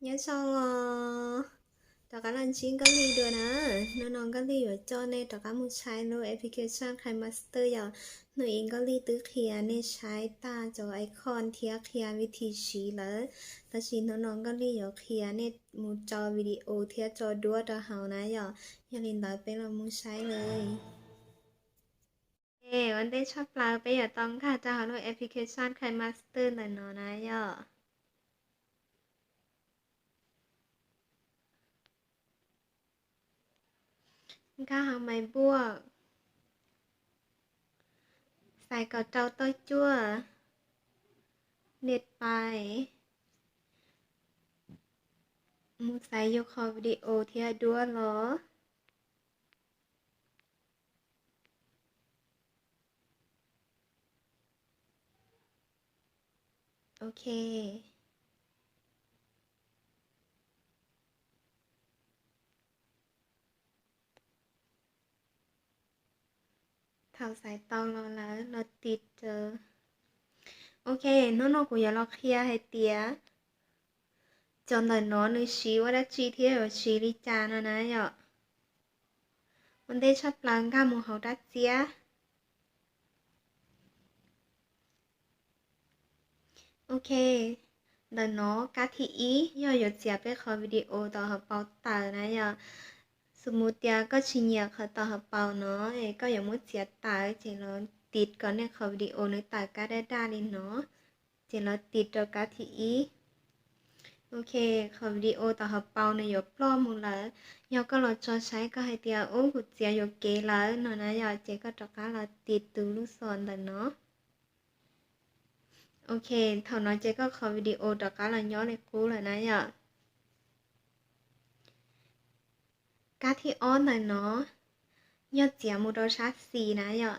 Nyob zoo os, rov qab los ntsib Nkauj Lig dua na. Hnub no Nkauj Lig yuav coj nej rov qab mus saib lub application KineMaster yom. Hnub ib Nkauj Lig twb qhia nej saib tag cov icon thiab qhia vim thi siv lawm, tab sis hnub no Nkauj Lig yuav qhia nej mus tso video thiab tso duab rau hauv na yom. Yog li ntawd peb los mus saib li. Ua ntej tshaj plaws peb yuav tau nkag rau hauv lub application KineMaster ntawm no na yom. Nkag hauv Maiv Npuaj, xaiv kaum rau tauj cuaj, Nias Pais, mus xaiv yus qhov video thiab duab los. Ok. Thaum xaiv tau los lawm los tiv rau. Ok, hnub no kuv yuav los qhia hais tias cov ntawm no nws siv ua dab tsi thiab yuav siv li cas no na yom. Ua ntej tshaj plaws nkag mus hauv rab txiab. Ok, ntawm no kab thib ib yog yuav txiav peb qhov video tom hauv paus tawm na yom. Xws mus tias koj tsis nyiam qhov tom hauv paus no, koj yuav muab txiav tawm ces los tiv kom nej qhov video nws tawm kab daj daj li no, ces los tiv rau kab thib ib. Ok, qhov video tom hauv paus nws yuav ploj mus lawm. Yog koj los tso saib koj hais tias ub kuv txiav yuam kev lawm no na yom, ces koj rov qab los tiv tus lub xom ntawm no. Ok, thaum no ces koj qhov video rov qab los nyob li qub lawm na yom. Kab thib ob ntawm no yog txiav mus rau sab xis na yom.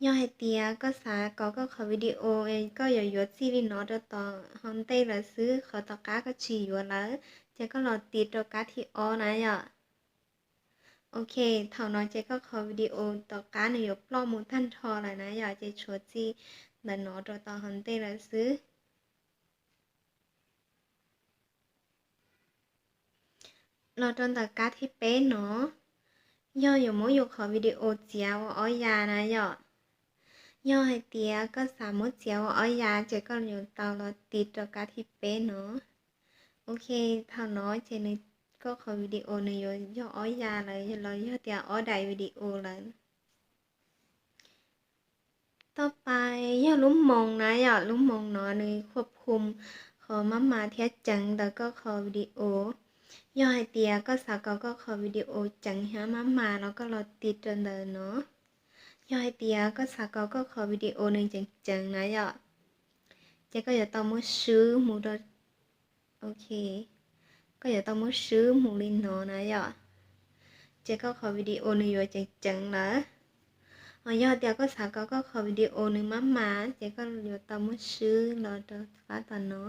Yog hais tias koj xav kom koj qhov video koj yuav yuav txij li no rau tom hauv ntej lawm xwb, qhov tom qab koj tsis yuav lawm, ces koj los tiv rau kab thib ob na yom. Ok, thaum no ces koj qhov video tom qab nws yuav ploj mus tag nrho lawm na yom, ces tshuav txij ntawm no rau tom hauv ntej lawm xwb. Los rau ntawm kab thib peb no, yog yuav muab yus qhov video txiav ua ob yav na yom. Yog hais tias koj xav muab txiav ua ob yav ces koj yuav tau los tiv rau kab thib peb no. Ok, thaum no ces nws, koj qhov video nws yuav yog ob yav lawm los yog tias ob daim video lawm. Toj pais yog lub moos na yom, lub moos no nws khuam phum qhov maj mam thiab ceev ntawm koj qhov video. Yog hais tias koj xav kom koj qhov video ceev thiab maj mam los koj los tiv rau ntawm no. Yog hais tias koj xav kom koj qhov video nws ceev ceev na yom, ces koj yuav tau muab swb mus rau, ok, koj yuav tau muab swb mus li no na yom, ces koj qhov video nws yuav ceev ceev lawm. Ho yog tias koj xav kom koj qhov video nws maj mam ces koj yuav tau muab swb los rau qab tom no.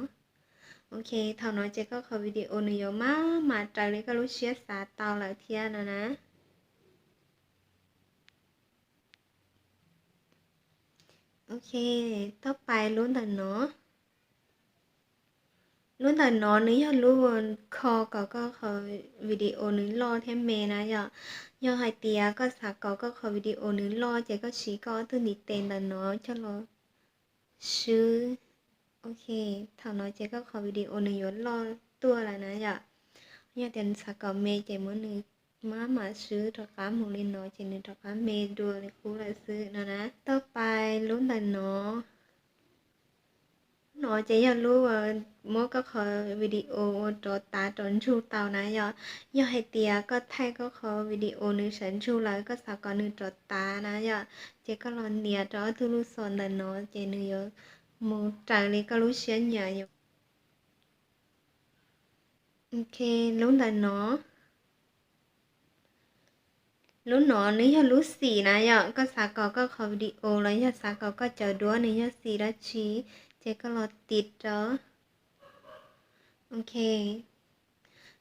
Ok, thaum no ces koj qhov video nws yuav maj mam raws li koj lub siab xav tau lawm thiab no na. Ok, toj pais lub ntawm no. Lub ntawm no nws yog lub kho kom koj qhov video nws loj thiab me na yom. Yog hais tias koj xav kom koj qhov video nws loj ces koj siv koj ob tug ntiv tes ntawm no coj los swb. Ok, thaum no ces koj qhov video nws yuav loj tuaj lawm na yom. Yog tias nws xav kom me ces muab nws maj mam swb rov qab mus li no ces nws rov qab me dua li qub lawm xwb no na. Toj pais lub ntawm no. Lub no ces yog lub muab koj qhov video ua rov tav rov ntsug tau na yom. Yog hais tias koj thaij koj qhov video nws sawv ntsug lawm koj xav kom nws rov tav na yom, ces koj los nias rau ob tug lub xom ntawm no ces nws yuav mus raws li koj lub siab nyiam yom. Ok, lub ntawm no. Lub no nws yog lub xim na yom, koj xav kom koj qhov video los yog xav kom koj cov duab nws yog xim dab tsi, ces koj los tiv rau. Ok,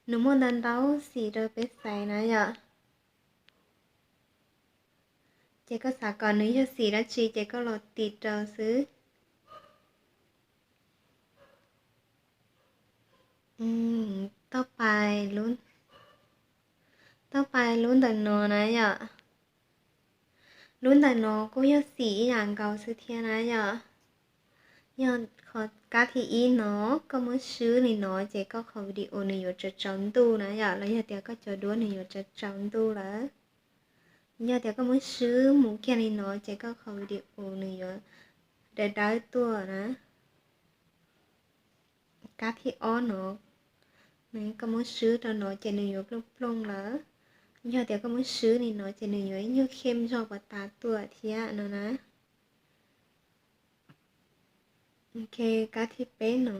nws muaj ntau ntau xim rau peb xaiv na yom. Ces koj xav kom nws yog xim dab tsi ces koj los tiv rau xwb. no na yom. Lub ntawm no kuj yog xim ib yam nkaus xwb thiab na yom. Yog qhov kab thib ib no, koj muab swb li no ces koj qhov video nws yuav tsaus tsaus ntuj na yom, los yog tias koj cov duab nws yuav tsaus tsaus ntuj lawm. Yog tias koj muab swb mus kiag li no ces koj qhov video nws yuav dawb dawb tuaj na. Kab thib ob no, koj muab swb rau no ces nws yuav plooj plooj lawm. Yog tias koj muab swb li no ces nws yuav ib nyuag khem zog puas tas tuaj thiab no na. Ok, kab thib peb no,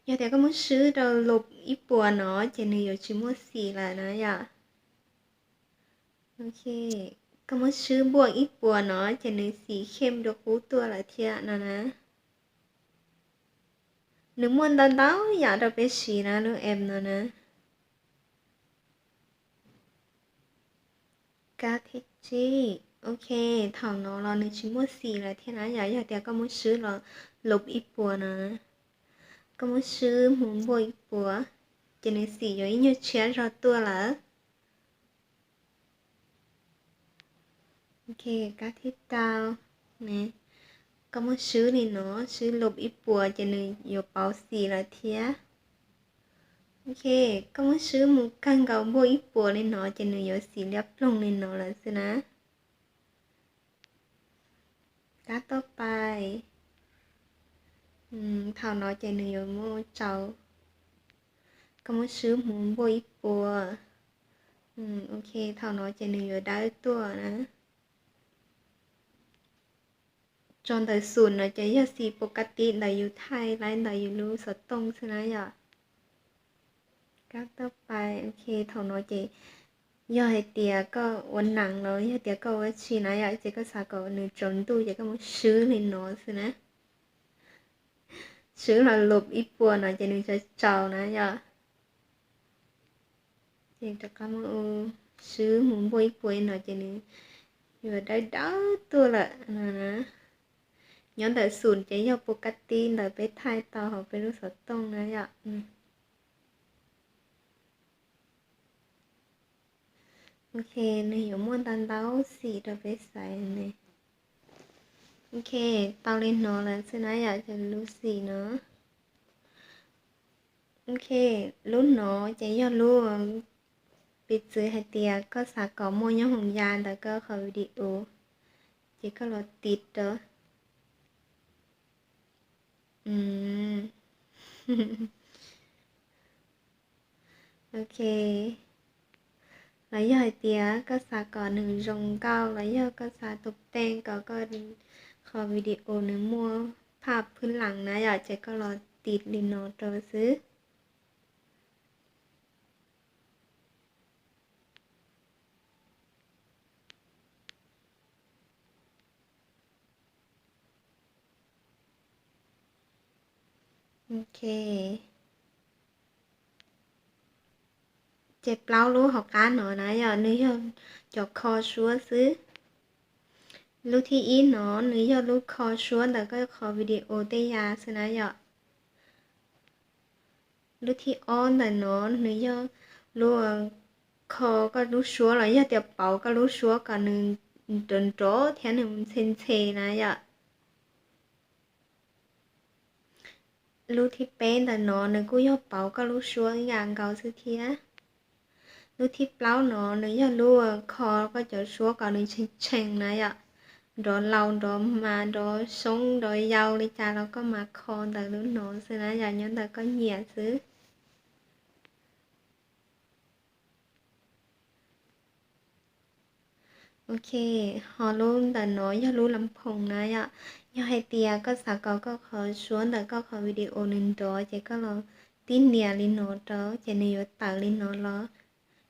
yog tias koj muab swb rau lub ib puas no ces nws yuav tsis muaj xim lawm na yom. Ok, koj muab swb npuaj ib puas no ces nws xim khem dua qub tuaj lawm thiab no na. Nws muaj ntau ntau yam rau peb siv na lub app no na. Kab thib tsib, ok, thaum no los nws tsis muaj xim lawm thiab na yom, yog tias koj muab swb los lub ib puas no, koj muab swb mus npuaj ib puas, ces nws xim yuav ib nyuag tshiab zog tuaj lawm. Ok, kab thib rau, koj muab swb li no, swb lub ib puas ces nws yuav pauv xim lawm thiab. Ok, koj muab swb mus kawg nkaus npuaj ib puas li no ces nws yuav xim liab ploog li no lawm xwb na. Kab toj pais, thaum no ces nws yuav muaj tsaus. Koj muab swb mus npuaj ib puas. Ok, thaum no ces nws yuav dawb tuaj na. Tso ntawm xum no ces yog xim pus kab tib ntawm yus thaij laib ntawm yus lub xov tooj xwb na yom. Kab toj pais, ok, thaum no ces yog hais tias koj ua neeg los yog tias koj ua tsi na yom, ces koj xav kom nws tsaus ntuj ces koj muab swb li no xwb na. Swb los lub ib puas no ces nws tsaus tsaus na yom. Ces rov qab muab swb mus npuaj ib puas no ces nws yuav dawb dawb tuaj lawm no na. Nyob ntawm xum ces yog pus kab tib ntawm peb thaij tau hauv peb lub xov tooj na yom. Ok, nws yuav muaj ntau ntau xim rau peb xaiv ne. Ok, tau li no lawm xwb na yom, cov lub xim no. Ok, lub no ces yog lub, piv txwv hais tias koj xav kom muaj nyob hoos ya ntawm koj qhov video, ces koj los tiv rau. Ok, los yog hais tias koj xav kom nws zoo nkauj los yog koj xav tus teej kom koj qhov video nws muaj phaj phwb lees na yom, ces koj los tiv li no rau xwb. Ok, ces plaub lub hauv qab no na yom, nws yog cov kho suab xwb. Lub thib ib no nws yog lub kho suab ntawm koj qhov video tej ya xwb na yom. Lub thib ob ntawm no nws yog lub kho koj lub suab los yog tias pauv koj lub suab kom nws nrov nrov thiab nws ntxhe ntxhe na yom. Lub thib peb ntawm no nws kuj yog pauv koj lub suab ib yam nkaus xwb thiab. Lub thib plaub no nws yog lub kho koj cov suab kom nws tshee tshee na yom. Nrov laus nrov mas nrov xyoob nrov yau li cas los koj mam kho ntawm lub no xwb na yom, nyob ntawm koj nyiam xwb. Ok, ho lub ntawm no yog lub las phoos na yom. Yog hais tias koj xav kom koj qhov suab ntawm koj qhov video nws nrov ces koj los tib nias li no rau ces nws yuav tawm li no los.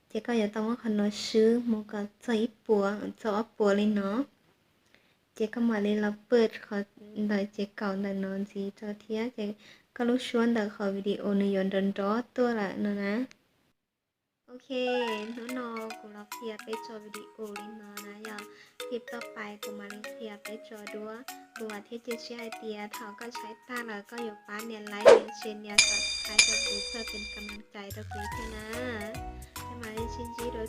Ces koj yuav tau muab qhov no swb mus kom txog ib puas txog ob puas li no. Ces koj mam li los pwj qhov ntawm ces kaum ntawm no ntxiv rau thiab ces koj lub suab ntawm qhov video nws yuav nrov nrov tuaj lawm no na. Ok, hnub no kuv los qhia peb tso video li no na yom. Tib toj pais kuv mam li qhia peb tso dua. Kuv vam thiab cia siab hais tias thaum koj saib tag lawm koj yuav pab nias like nias share nias subscribe rau kuv thiaj pes kam nam cais rau kuv thiab na. Peb mam li sib ntsib dua